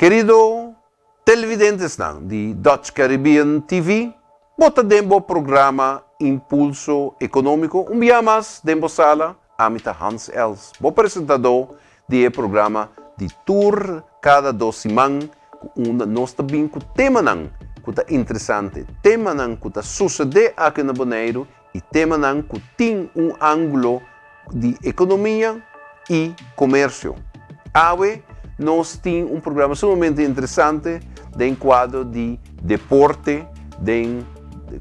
Kerido televidentesnan di Dutch Caribbean TV, bo ta den bo programa Impulso Ekonómiko un bia mas den bo sala. Ami ta Hans Els, bo presentadó di e programa di tur kada dos siman ku unda nos ta bin ku temanan ku ta interesante, temanan ku ta susedé aki na Boneiru i temanan ku tin un ángulo di ekonomia i komersio. Awe nos tin un programa sumamente interesante den kuadro di deporte, den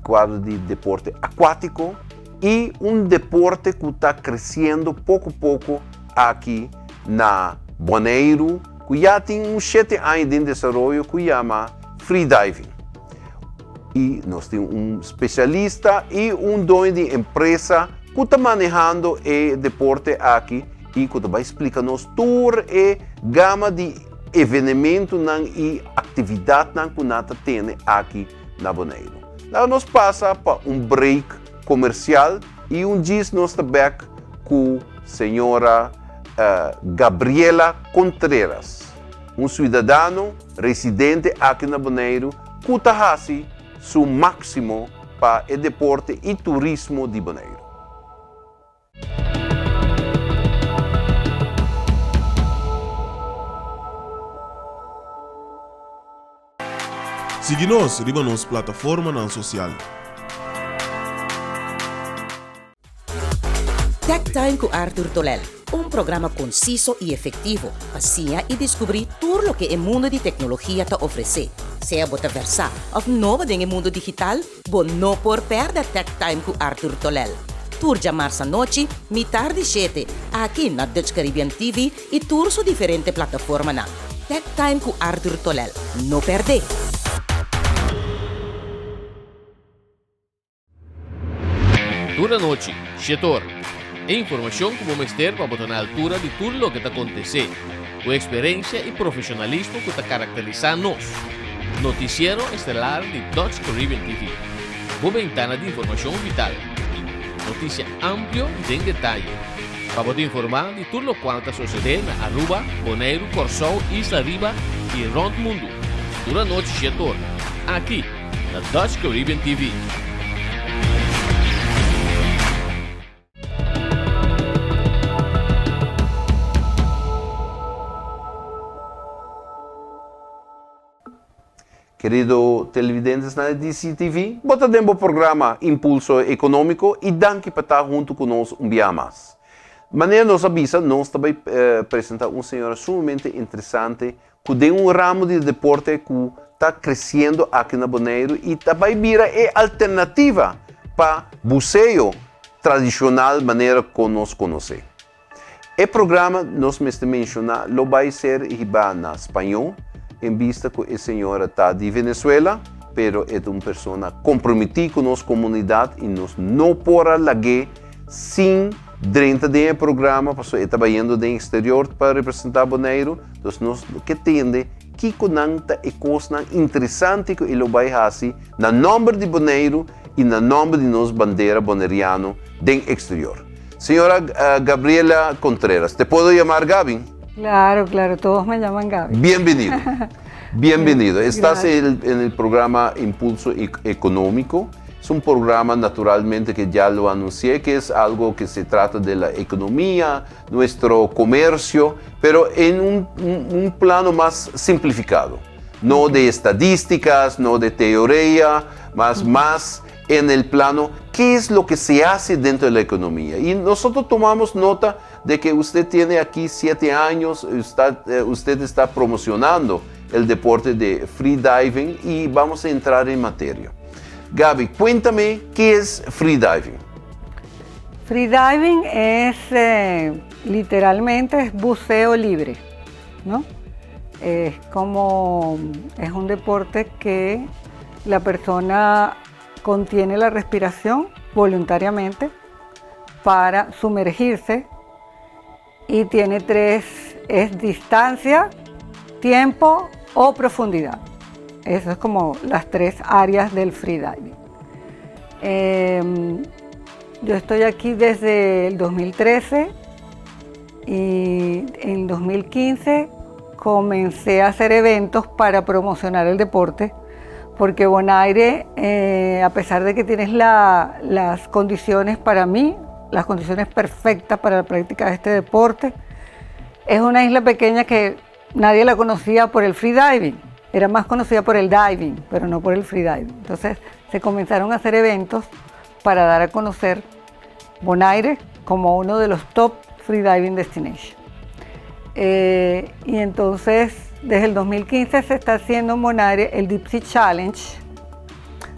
kuadro di deporte akuátiko i un deporte ku ta kresiendo poko poko aki na Boneiru ku ya tin un shete aña den desaroyo ku yama freediving. I nos tin un spesialista i un doño di empresa ku ta manehando e deporte aki i ku ta bai splika nos tur e gama di evenementunan i aktividatnan ku nan ta tene aki na Boneiru. Laga nos pasa pa un break komersial i un djis nos ta bèk ku señora Gabriela Contreras, un siudadano residente aki na Boneiru ku ta hasi su máksimo pa e deporte i turismo di Boneiru. Sigui nos riba nos plataformanan sosial. Tech Time ku Arthur Tolel, un programa konsiso i efektivo pa siña i deskubrí tur loke e mundu di teknologia ta ofresé. Sea bo ta vèrsá òf nobo den e mundu digital, bo no por pèrdè Tech Time ku Arthur Tolel. Tur djamars anochi, mitar di shete, aki na Dutch Caribbean TV i tur su diferente plataformanan. Tech Time ku Arthur Tolel. No pèrdè! Tur anochi, shetor. E informashon ku bo mester pa bo ta na altura di tur loke ta kontesé, ku eksperensia i profeshonalismo ku ta karakterisá nos. Notisiero estelar di Dutch Caribbean TV, bo bentana di informashon vital. Notisia amplio i den detaye, pa bo ta informá di tur lokual ta sosedé na Aruba, Boneiru, Kòrsou, Isla Riba i rònt mundu. Tur anochi shetor, aki. na Dutch Caribbean TV. Kerido televidentes na DCTV, bo ta den bo programa Impulso Ekonómiko i danki pa ta huntu ku nos un bia mas. Manera nos a bisa, nos ta bai presenta un señora sumamente interesante ku den un ramo di deporte ku ta kresiendo aki na Boneiru i ta bai bira e alternativa pa buseo tradishonal manera kon nos konosé. E programa, nos mester menshoná, lo bai ser hibá na spañó en bista ku e señora ta di Venezuela, pero e ta un persona kompromití ku nos komunidat i nos no por a lag'é sin drenta den e programa pasobra e ta bayendo den eksterior pa representá Boneiru. Dus nos ke tende kiko nan ta e kosnan interesante ku e lo bai hasi na nòmber di Boneiru i na nòmber di nos bandera boneriano den eksterior. Señora Gabriela Contreras, te puedo llamar Gaby? Claro, claro, todos me llaman Gaby. Bienvenido, bienvenido. Estás en el programa Impulso Económico. Es un programa naturalmente que ya lo anuncié, que es algo que se trata de la economía, nuestro comercio, pero en un, un, plano más simplificado. No de estadísticas, no de teoría, más, más en el plano qué es lo que se hace dentro de la economía. Y nosotros tomamos nota de que usted tiene aquí siete años, está, eh, usted está promocionando el deporte de freediving y vamos a entrar en materia. Gaby, cuéntame qué es freediving. Freediving es eh, literalmente es buceo libre, ¿no? Es como es un deporte que la persona contiene la respiración voluntariamente para sumergirse y tiene tres, es distancia, tiempo o profundidad. Eso es como las tres áreas del freediving. Em, yo estoy aquí desde el 2013 y en 2015 comencé a hacer eventos para promocionar el deporte, porque Bonaire, a pesar de que tienes las condiciones para mí, las condiciones perfectas para la práctica de este deporte, es una isla pequeña que nadie la conocía por el freediving. Era más conocida por el diving, pero no por el freediving. Entonces se comenzaron a hacer eventos para dar a conocer Bonaire como uno de los top freediving destinations. Y entonces, desde el 2015 se está haciendo en Bonaire el Deep Sea Challenge.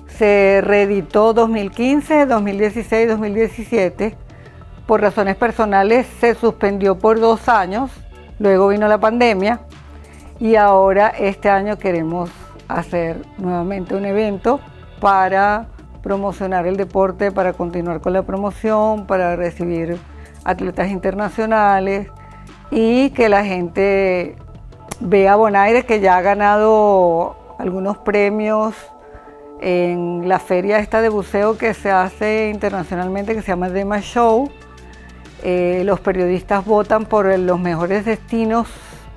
Se reeditó 2015, 2016, 2017. Por razones personales se suspendió por 2 años. Luego vino la pandemia y ahora este año queremos hacer nuevamente un evento para promocionar el deporte, para continuar con la promoción, para recibir atletas internacionales y que la gente vea Bonaire, que ya ha ganado algunos premios en la feria esta de buceo que se hace internacionalmente, que se llama Dema Show. Los periodistas votan por los mejores destinos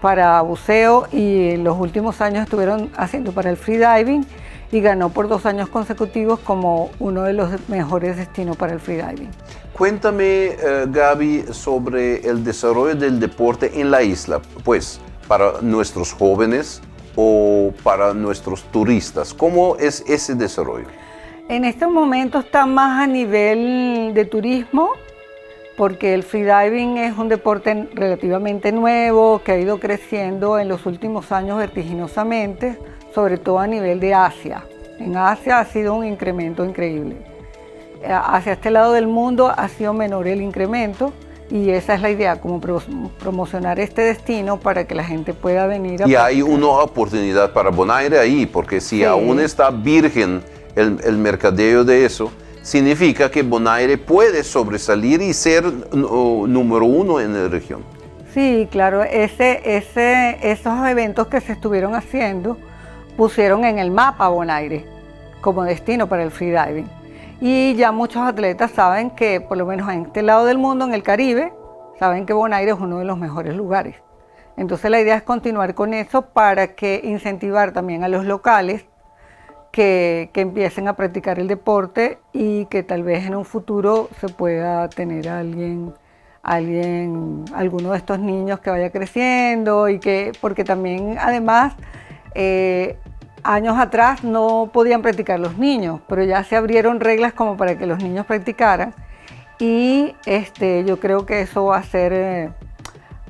para buceo y en los últimos años estuvieron haciendo para el freediving y ganó por 2 años consecutivos como uno de los mejores destinos para el freediving. Cuéntame, Gaby, sobre el desarrollo del deporte en la isla, pues para nuestros jóvenes o para nuestros turistas. ¿Cómo es ese desarrollo? En estos momentos está más a nivel de turismo, porque el freediving es un deporte relativamente nuevo que ha ido creciendo en los últimos años vertiginosamente, sobre todo a nivel de Asia. En Asia ha sido un incremento increíble. Hacia este lado del mundo ha sido menor el incremento y esa es la idea, como promocionar este destino para que la gente pueda venir a Y hay una oportunidad para Bonaire ahí, porque si aún está virgen el mercadeo de eso, significa que Bonaire puede sobresalir y ser número uno en la región. Sí, claro, esos eventos que se estuvieron haciendo pusieron en el mapa Bonaire como destino para el freediving. Y ya muchos atletas saben que, por lo menos en este lado del mundo, en el Caribe, saben que Bonaire es uno de los mejores lugares. Entonces la idea es continuar con eso para que incentivar también a los locales que empiecen a practicar el deporte y que tal vez en un futuro se pueda tener a alguien, alguno de estos niños que vaya creciendo y que, porque también además años atrás no podían practicar los niños, pero ya se abrieron reglas como para que los niños practicaran y yo creo que eso va a ser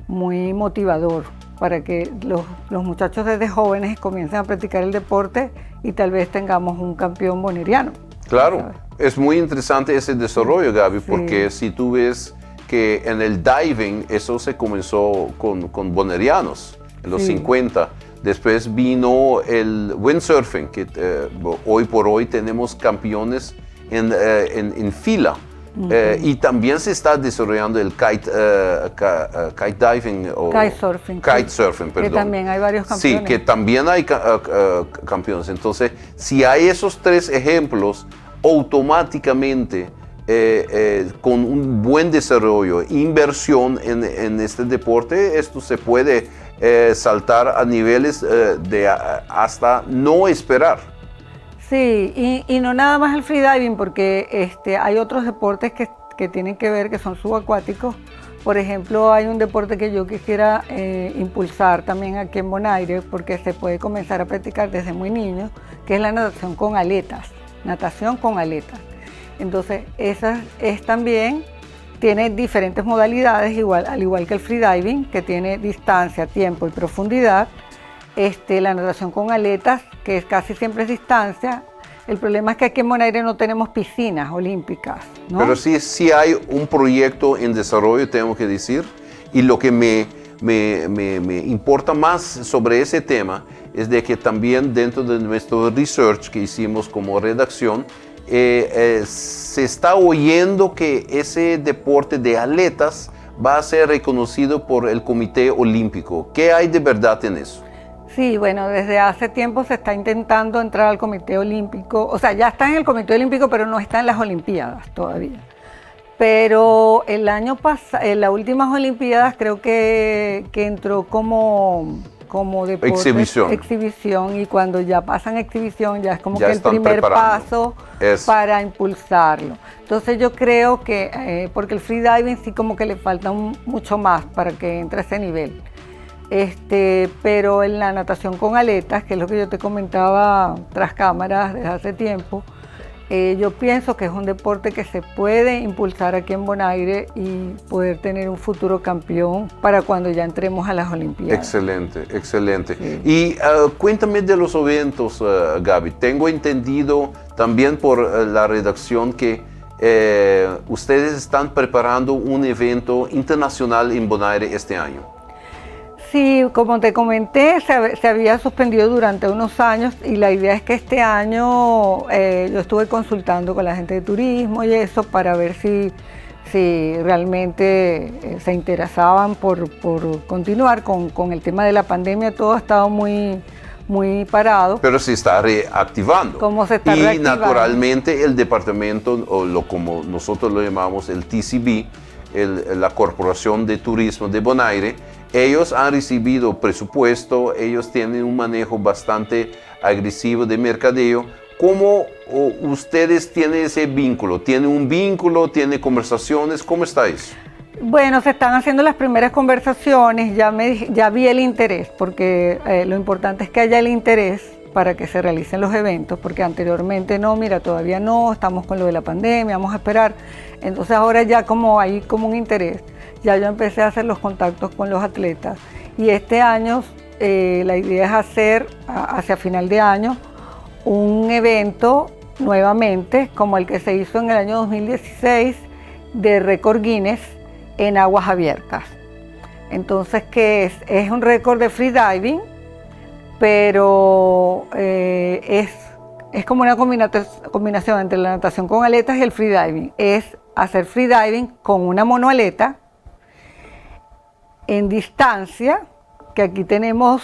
muy motivador para que los muchachos desde jóvenes comiencen a practicar el deporte y tal vez tengamos un campeón boneriano. Claro, es muy interesante ese desarrollo, Gaby, porque si tú ves que en el diving eso se comenzó con bonerianos en los 50. Después vino el windsurfing, que hoy por hoy tenemos campeones en fila. Y también se está desarrollando el kite diving. O kite surfing. Kite surfing, perdón. Que también hay varios campeones. Sí, que también hay campeones. Entonces, si hay esos tres ejemplos, automáticamente, con un buen desarrollo, inversión en este deporte, esto se puede saltar a niveles de hasta no esperar. Sí, y no nada más el freediving, porque hay otros deportes que tienen que ver, que son subacuáticos. Por ejemplo, hay un deporte que yo quisiera impulsar también aquí en Bonaire, porque se puede comenzar a practicar desde muy niño, que es la natación con aletas. Natación con aletas. Entonces, esa es también, tiene diferentes modalidades, al igual que el freediving, que tiene distancia, tiempo y profundidad. La natación con aletas, que es casi siempre es distancia. El problema es que aquí en Bonaire no tenemos piscinas olímpicas, ¿no? Pero sí, sí hay un proyecto en desarrollo, tengo que decir, y lo que me importa más sobre ese tema es de que también dentro de nuestro research que hicimos como redacción, se está oyendo que ese deporte de aletas va a ser reconocido por el Comité Olímpico. ¿Qué hay de verdad en eso? Sí, bueno, desde hace tiempo se está intentando entrar al Comité Olímpico, o sea, ya está en el Comité Olímpico, pero no está en las Olimpiadas todavía. Pero el año pasado, en las últimas Olimpiadas creo que entró como como deporte. Exhibición. Exhibición, y cuando ya pasan exhibición ya es como Ya que el están primer preparando. paso Es. para impulsarlo. Entonces yo creo que, porque el freediving sí como que le falta mucho más para que entre a ese nivel. Pero en la natación con aletas, que es lo que yo te comentaba tras cámaras desde hace tiempo, yo pienso que es un deporte que se puede impulsar aquí en Bonaire y poder tener un futuro campeón para cuando ya entremos a las Olimpiadas. Excelente, excelente. Sí. Y cuéntame de los eventos, Gaby. Tengo entendido también por la redacción que ustedes están preparando un evento internacional en Bonaire este año. Sí, como te comenté, se había suspendido durante unos años y la idea es que este año yo estuve consultando con la gente de turismo y eso para ver si realmente se interesaban por continuar con el tema de la pandemia. Todo ha estado muy, muy parado. Pero se está reactivando. ¿Cómo se está Y reactivando? naturalmente el departamento, o lo como nosotros lo llamamos el TCB, la Corporación de Turismo de Bonaire, ellos han recibido presupuesto, ellos tienen un manejo bastante agresivo de mercadeo. ¿Cómo ustedes tienen ese vínculo? ¿Tienen un vínculo? ¿Tienen conversaciones? ¿Cómo está eso? Bueno, se están haciendo las primeras conversaciones, ya vi el interés, porque lo importante es que haya el interés para que se realicen los eventos, porque anteriormente no, mira, todavía no, estamos con lo de la pandemia, vamos a esperar. Entonces ahora ya como hay como un interés, ya yo empecé a hacer los contactos con los atletas y este año la idea es hacer hacia final de año un evento nuevamente como el que se hizo en el año 2016 de récord Guinness en aguas abiertas. Entonces, ¿qué es? Es un récord de freediving, pero es como una combinación entre la natación con aletas y el freediving. Es hacer freediving con una monoaleta en distancia, que aquí tenemos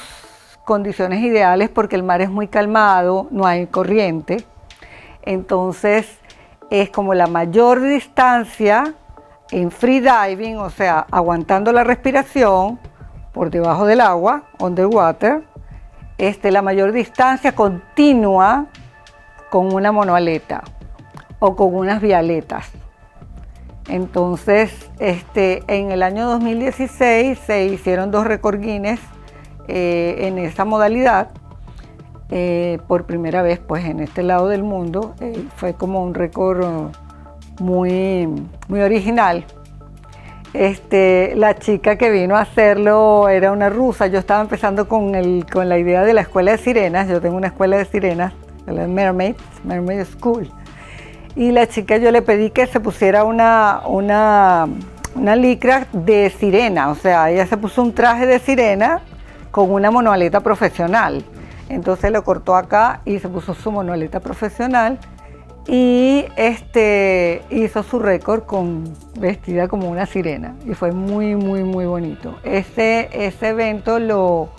condiciones ideales porque el mar es muy calmado, no hay corriente. Entonces es como la mayor distancia en freediving, o sea, aguantando la respiración por debajo del agua, underwater, la mayor distancia continua con una monoaleta o con unas bialetas. Entonces, en el año 2016 se hicieron 2 récord Guinness en esa modalidad, por primera vez, en este lado del mundo. Fue como un récord muy, muy original. La chica que vino a hacerlo era una rusa. Yo estaba empezando con la idea de la escuela de sirenas. Yo tengo una escuela de sirenas, la Mermaid, Mermaid School. Y la chica, yo le pedí que se pusiera una licra de sirena. Ella se puso un traje de sirena con una monoaleta profesional. Entonces lo cortó acá y se puso su monoaleta profesional y hizo su récord vestida como una sirena. Y fue muy, muy, muy bonito. Ese evento lo...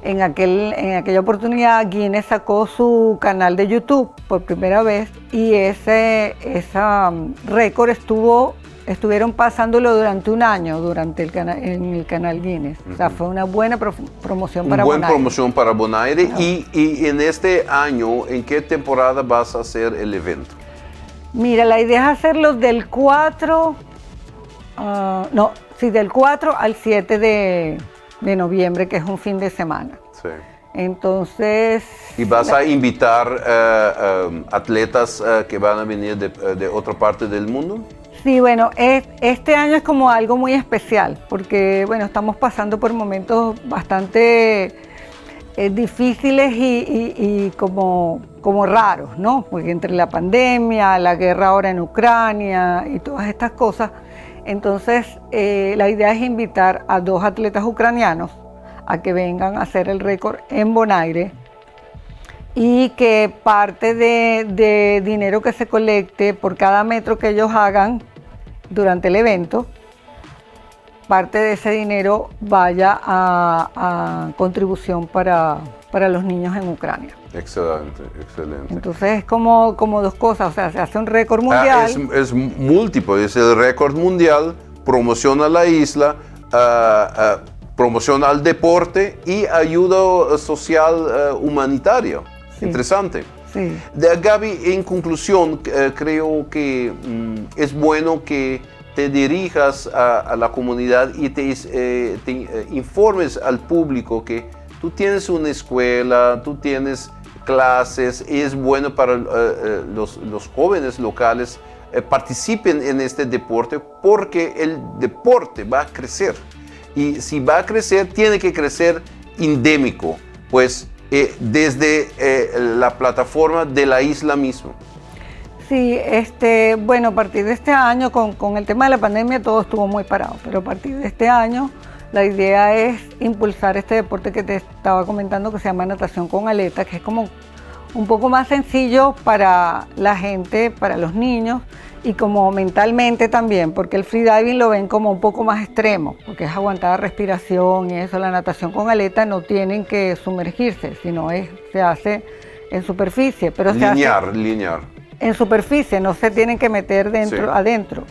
En aquella oportunidad Guinness sacó su canal de YouTube por primera vez y esa récord estuvieron pasándolo durante un año en el canal Guinness. Fue una buena promoción Una para buena Bonaire. promoción para Bonaire. Y en este año, ¿en qué temporada vas a hacer el evento? Mira, la idea es hacerlo del 4, ah, no, sí, del 4 al 7 de noviembre, que es un fin de semana. Entonces, ¿Y vas a invitar atletas que van a venir de otra parte del mundo? Sí, bueno, este año es como algo muy especial, porque estamos pasando por momentos bastante difíciles y como raros, ¿no? Porque entre la pandemia, la guerra ahora en Ucrania y todas estas cosas, entonces la idea es invitar a 2 atletas ucranianos a que vengan a hacer el récord en Bonaire y que parte de dinero que se colecte por cada metro que ellos hagan durante el evento, parte de ese dinero vaya a contribución para los niños en Ucrania. Excelente, excelente. Entonces es como dos cosas, se hace un récord mundial. Es múltiple, es el récord mundial, promociona la isla. Promocion al deporte y ayuda social humanitario. Sí. Interesante. Sí. Gaby, en conclusión, creo que es bueno que te dirijas a la comunidad y te informes al público que tú tienes una escuela, tú tienes clases, y es bueno para los jóvenes locales participen en este deporte porque el deporte va a crecer. Y si va a crecer, tiene que crecer endémico, pues desde la plataforma de la isla mismo. Sí, bueno, a partir de este año, con el tema de la pandemia, todo estuvo muy parado, pero a partir de este año la idea es impulsar este deporte que te estaba comentando que se llama natación con aleta, que es como un poco más sencillo para la gente, para los niños y como mentalmente también, porque el freediving lo ven como un poco más extremo, porque es aguantar respiración y eso. La natación con aleta no tienen que sumergirse, sino se hace en superficie. Pero se hace Lineal, lineal. en superficie, no se tienen que meter dentro, adentro.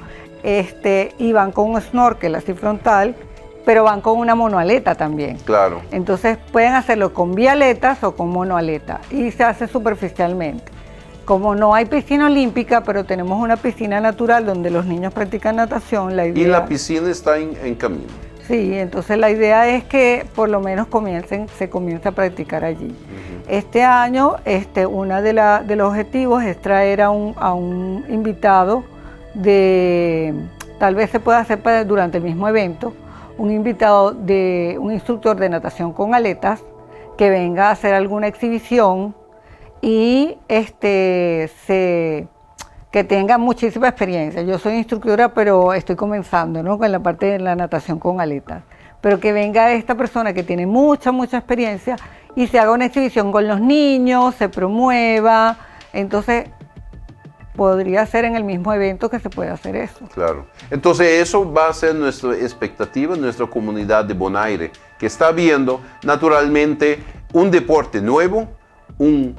Y van con un snorkel así frontal, pero van con una monoaleta también. Entonces pueden hacerlo con bialetas o con monoaleta y se hace superficialmente. Como no hay piscina olímpica, pero tenemos una piscina natural donde los niños practican natación, la Y idea la piscina está en camino. Sí, entonces la idea es que por lo menos se comience a practicar allí. Este año, uno de los objetivos es traer a un invitado de, tal vez se pueda hacer durante el mismo evento, un invitado de un instructor de natación con aletas que venga a hacer alguna exhibición y que tenga muchísima experiencia. Yo soy instructora, pero estoy comenzando, ¿no?, con la parte de la natación con aletas. Pero que venga esta persona que tiene mucha, mucha experiencia y se haga una exhibición con los niños, se promueva. Entonces, podría ser en el mismo evento que se puede hacer eso. Claro. Entonces, eso va a ser nuestra expectativa, nuestra comunidad de Bonaire, que está viendo naturalmente un deporte nuevo, un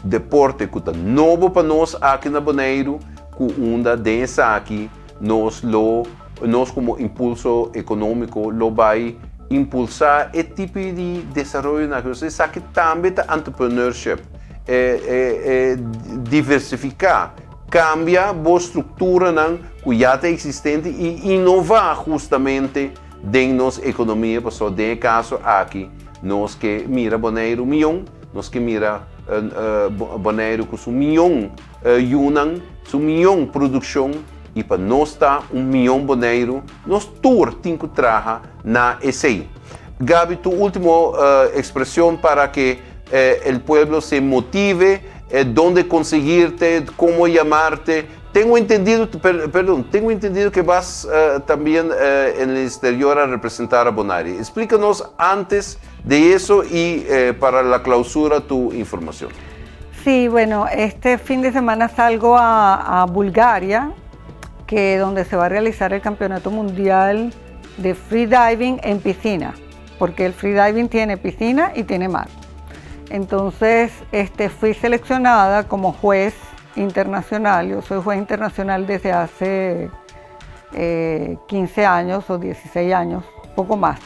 deporte ku ta nobo pa nos aki na Boneiru, ku unda den esaki nos komo Impulso Ekonómiko lo bai impulsá e tipo di desaroyo na ku esaki tambe ta entrepreneurship, diversifiká, kambia e strukturanan ku ya ta eksistente i inová hustamente den nos ekonomia, pasobra den kaso aki nos ke mira Boneiru mion, nos ke mira Boneiru ku su mion yunan, su mion produkshon, i pa nos ta un mion Boneiru, nos tur tin ku traha na esei. Gaby, tu último expresión para que el pueblo se motive, dónde conseguirte, cómo llamarte. Tengo entendido, perdón, tengo entendido que vas también en el exterior a representar a Bonaire. Explícanos antes de eso y para la clausura tu información. Sí, bueno, este fin de semana salgo a Bulgaria, que donde se va a realizar el Campeonato Mundial de Freediving en piscina, porque el freediving tiene piscina y tiene mar. Entonces, fui seleccionada como juez internacional. Yo soy juez internacional desde hace 15 años o 16 años, poco más.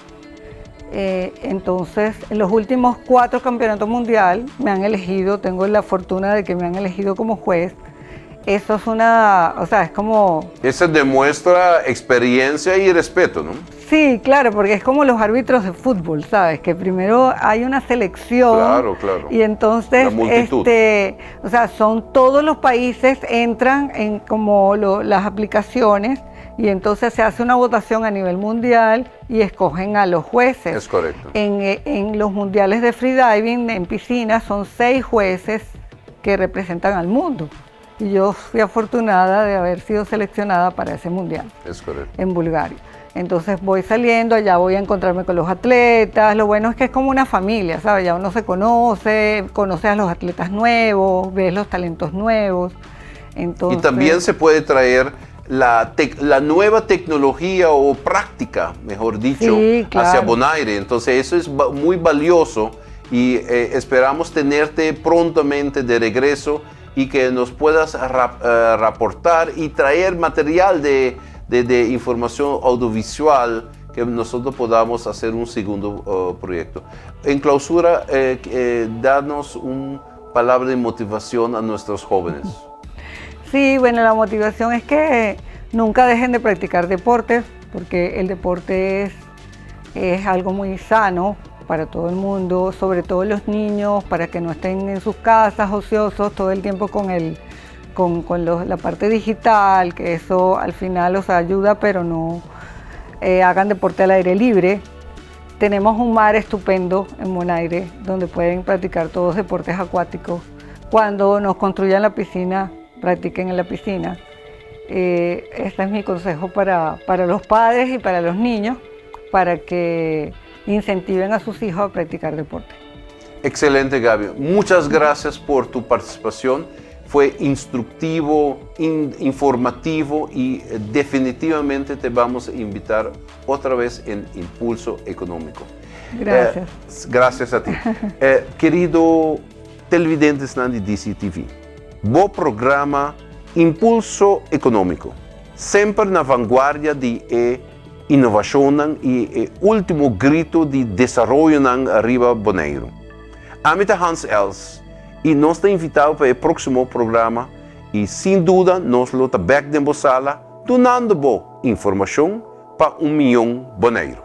Entonces, en los últimos 4 campeonatos mundiales me han elegido, tengo la fortuna de que me han elegido como juez. Eso es una, o sea, es como. Eso demuestra experiencia y respeto, ¿no? Sí, claro, porque es como los árbitros de fútbol, ¿sabes? Que primero hay una selección. Y entonces, La multitud. O sea, son todos los países entran en como las aplicaciones y entonces se hace una votación a nivel mundial y escogen a los jueces. Es correcto. En los mundiales de freediving en piscina son 6 jueces que representan al mundo. Y yo fui afortunada de haber sido seleccionada para ese mundial. Es correcto. En Bulgaria. Entonces voy saliendo, allá voy a encontrarme con los atletas. Lo bueno es que es como una familia, ¿sabes? Ya uno se conoce, conoce a los atletas nuevos, ves los talentos nuevos. Entonces, Y también se puede traer la nueva tecnología o práctica, mejor dicho, hacia Bonaire. Entonces eso es muy valioso y esperamos tenerte prontamente de regreso y que nos puedas raportar y traer material de información audiovisual que Que nosotros podamos hacer un segundo proyecto. En clausura, danos una palabra de motivación a nuestros jóvenes. Sí, bueno, la motivación es que nunca dejen de practicar deporte, porque el deporte es algo muy sano para todo el mundo, sobre todo los niños, para que no estén en sus casas ociosos todo el tiempo con, el, con la parte digital, que eso al final los ayuda, pero no hagan deporte al aire libre. Tenemos un mar estupendo en Bonaire, donde pueden practicar todos deportes acuáticos. Cuando nos construyan la piscina, practiquen en la piscina. Este es mi consejo para los padres y para los niños, para que incentiven a sus hijos a practicar deporte. Excelente, Gaby. Muchas gracias por tu participación. Fue instructivo, informativo y definitivamente te vamos a invitar otra vez en Impulso Económico. Gracias. Gracias a ti. Kerido televidente di DCTV, bo programa Impulso Ekonómiko, semper na vanguardia di inovashon i e último gritu di desaroyo riba Boneiru. Ami ta Hans Els i nos ta invitá pa e próksimo programa i sin duda nos lo ta bèk den sala dunando bo informashon pa un mihó Boneiru.